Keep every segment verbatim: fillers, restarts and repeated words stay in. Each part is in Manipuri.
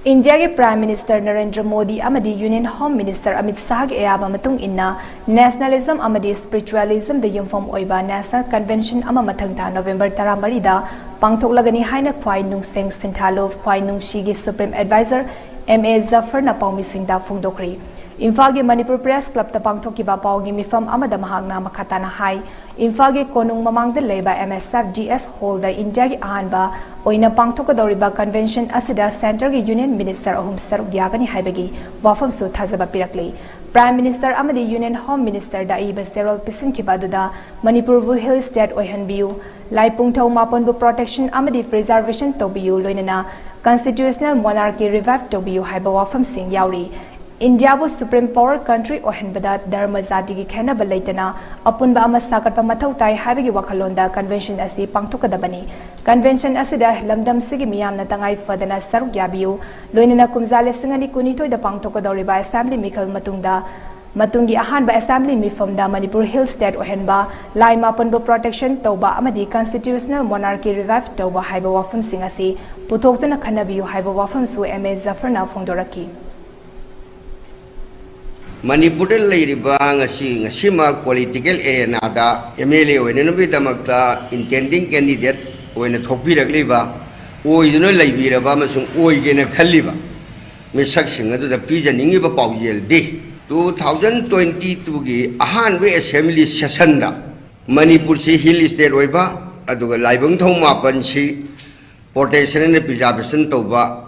ꯏꯟꯗꯤꯌꯥꯒꯤ Prime Minister ꯅꯔꯦꯟꯗ꯭ꯔ ꯃꯣꯗꯤ ꯑꯃꯗꯤ Union Home Minister ꯑꯃꯤꯠ ꯁꯥꯍꯒꯤ ꯑꯌꯥꯕ ꯃꯇꯨꯡ ꯏꯟꯅ, Nationalism ꯑꯃꯗꯤ Spiritualismꯗ ꯌꯨꯝꯐꯝ ꯑꯣꯏꯕ National Convention ꯑꯃ ꯃꯊꯪ ꯊꯥ ꯅꯣꯚꯦꯝꯕꯔ ꯇꯔꯥꯃꯔꯤꯗ ꯄꯥꯡꯊꯣꯛꯂꯒꯅꯤ ꯍꯥꯏꯅ ꯈ꯭ꯋꯥꯏ ꯅꯨꯡꯁꯦꯡ ꯁꯤꯟꯊꯥꯂꯨꯞ, ꯈ꯭ꯋꯥꯏ ꯅꯨꯡꯁꯤꯒꯤ Supreme Advisor ꯑꯦꯝ ꯑꯦ ꯖꯐꯔꯅ ꯄꯥꯎꯃꯤꯁꯤꯡꯗ ꯐꯣꯡꯗꯣꯛꯈ꯭ꯔꯦ꯫ ꯏꯝꯐꯥꯜꯒꯤ ꯃꯅꯤꯄꯨꯔ Press Clubꯇ ꯄꯥꯡꯊꯣꯛꯈꯤꯕ ꯄꯥꯎꯒꯤ ꯃꯤꯐꯝ ꯑꯃꯗ ꯃꯍꯥꯛꯅ ꯃꯈꯥ ꯇꯥꯅ ꯍꯥꯏ, ꯏꯝꯐꯥꯜꯒꯤ ꯀꯣꯅꯨꯡ ꯃꯃꯥꯡꯗ ꯂꯩꯕ M S F D S Hallꯗ ꯏꯟꯗꯤꯌꯥꯒꯤ ꯑꯍꯥꯟꯕ ꯑꯣꯏꯅ ꯄꯥꯡꯊꯣꯛꯀꯗꯧꯔꯤꯕ convention ꯑꯁꯤꯗ centreꯒꯤ Union Minister ꯑꯍꯨꯝ ꯁꯔꯨꯛ ꯌꯥꯒꯅꯤ ꯍꯥꯏꯕꯒꯤ ꯋꯥꯐꯝꯁꯨ ꯊꯥꯖꯕ ꯄꯤꯔꯛꯂꯤ꯫ Prime Minister ꯑꯃꯗꯤ Union Home Ministerꯗ ꯑꯏꯕ ꯆꯦꯔꯣꯜ ꯄꯤꯁꯤꯟꯈꯤꯕ ꯑꯗꯨꯗ ꯃꯅꯤꯄꯨꯔꯕꯨ Hill State ꯑꯣꯏꯍꯟꯕꯤꯌꯨ, ꯂꯥꯏꯄꯨꯡꯊꯧ ꯃꯥꯄꯟꯕꯨ protection ꯑꯃꯗꯤ preservation ꯇꯧꯕꯤꯌꯨ, ꯂꯣꯏꯅꯅ constitutional monarchy revive ꯇꯧꯕꯤꯌꯨ ꯍꯥꯏꯕ ꯋꯥꯐꯝꯁꯤꯡ ꯌꯥꯎꯔꯤ꯫ ꯏꯟꯗꯤꯌꯥꯕꯨ supreme power country ꯑꯣꯏꯍꯟꯕꯗ ꯙꯔꯃ ꯖꯥꯇꯤꯒꯤ ꯈꯦꯟꯅꯕ ꯂꯩꯇꯅ ꯑꯄꯨꯟꯕ ꯑꯃ ꯁꯥꯒꯠꯄ ꯃꯊꯧ ꯇꯥꯏ ꯍꯥꯏꯕꯒꯤ ꯋꯥꯈꯜꯂꯣꯟꯗ convention ꯑꯁꯤ ꯄꯥꯡꯊꯣꯛꯀꯗꯕꯅꯤ꯫ Convention ꯑꯁꯤꯗ ꯂꯝꯗꯝꯁꯤꯒꯤ ꯃꯤꯌꯥꯝꯅ ꯇꯉꯥꯏ ꯐꯗꯅ ꯁꯔꯨꯛ ꯌꯥꯕꯤꯌꯨ, ꯂꯣꯏꯅꯅ ꯀꯨꯝꯖꯥ ꯂꯤꯁꯤꯡ ꯑꯅꯤ ꯀꯨꯟꯅꯤꯊꯣꯏꯗ ꯄꯥꯡꯊꯣꯛꯀꯗꯧꯔꯤꯕ assembly ꯃꯤꯈꯜ ꯃꯇꯨꯡꯗ, ꯃꯇꯨꯡꯒꯤ ꯑꯍꯥꯟꯕ assembly ꯃꯤꯐꯝꯗ ꯃꯅꯤꯄꯨꯔ Hill State ꯑꯣꯏꯍꯟꯕ, ꯂꯥꯏ ꯃꯥꯄꯟꯕꯨ protection ꯇꯧꯕ ꯑꯃꯗꯤ constitutional monarchy revive ꯇꯧꯕ ꯍꯥꯏꯕ ꯋꯥꯐꯝꯁꯤꯡ ꯑꯁꯤ ꯄꯨꯊꯣꯛꯇꯨꯅ ꯈꯟꯅꯕꯤꯌꯨ ꯍꯥꯏꯕ ꯋꯥꯐꯝꯁꯨ ꯑꯦꯝ ꯑꯦ ꯖꯐꯔꯅ ꯐꯣꯡꯗꯣꯔꯛꯈꯤ꯫ ꯃꯅꯤꯄꯨꯔꯗ ꯂꯩꯔꯤꯕ ꯉꯁꯤ, ꯉꯁꯤꯃꯛ political arenaꯗ M L A ꯑꯣꯏꯅꯅꯕꯒꯤꯗꯃꯛꯇ intending candidate ꯑꯣꯏꯅ ꯊꯣꯛꯄꯤꯔꯛꯂꯤꯕ, ꯑꯣꯏꯗꯨꯅ ꯂꯩꯕꯤꯔꯕ ꯑꯃꯁꯨꯡ ꯑꯣꯏꯒꯦꯅ ꯈꯜꯂꯤꯕ ꯃꯤꯁꯛꯁꯤꯡ ꯑꯗꯨꯗ ꯄꯤꯖꯅꯤꯡꯉꯤꯕ ꯄꯥꯎꯖꯦꯜꯗꯤ, two thousand twenty twoꯒꯤ ꯑꯍꯥꯟꯕ assembly sessionꯗ ꯃꯅꯤꯄꯨꯔꯁꯤ Hill State ꯑꯣꯏꯕ, ꯑꯗꯨꯒ ꯂꯥꯏꯕꯨꯡꯊꯧ ꯃꯥꯄꯟꯁꯤ protection and preservation ꯇꯧꯕ,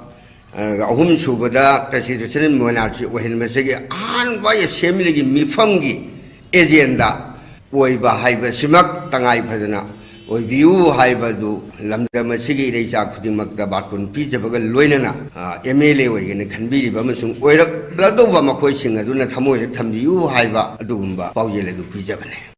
ꯑꯍꯨꯝ ꯁꯨꯕꯗ constitutional monarchy ꯑꯣꯏꯍꯟꯕꯁꯤꯒꯤ ꯑꯍꯥꯟꯕ assemblyꯒꯤ ꯃꯤꯐꯝꯒꯤ agenda ꯑꯣꯏꯕ ꯍꯥꯏꯕꯁꯤꯃꯛ ꯇꯉꯥꯏ ꯐꯗꯅ ꯑꯣꯏꯕꯤꯌꯨ ꯍꯥꯏꯕꯗꯨ ꯂꯝꯗꯝ ꯑꯁꯤꯒꯤ ꯏꯔꯩꯆꯥ ꯈꯨꯗꯤꯡꯃꯛꯇ ꯕꯥꯔꯇꯣꯟ ꯄꯤꯖꯕꯒ ꯂꯣꯏꯅꯅ, ꯑ, M L A ꯑꯣꯏꯒꯦꯅ ꯈꯟꯕꯤꯔꯤꯕ ꯑꯃꯁꯨꯡ ꯑꯣꯏꯔꯛꯂꯗꯧꯕ ꯃꯈꯣꯏꯁꯤꯡ ꯑꯗꯨꯅ ꯊꯃꯣꯏꯗ ꯊꯝꯕꯤꯌꯨ ꯍꯥꯏꯕ ꯑꯗꯨꯒꯨꯝꯕ ꯄꯥꯎꯖꯦꯜ ꯑꯗꯨ ꯄꯤꯖꯕꯅꯤ꯫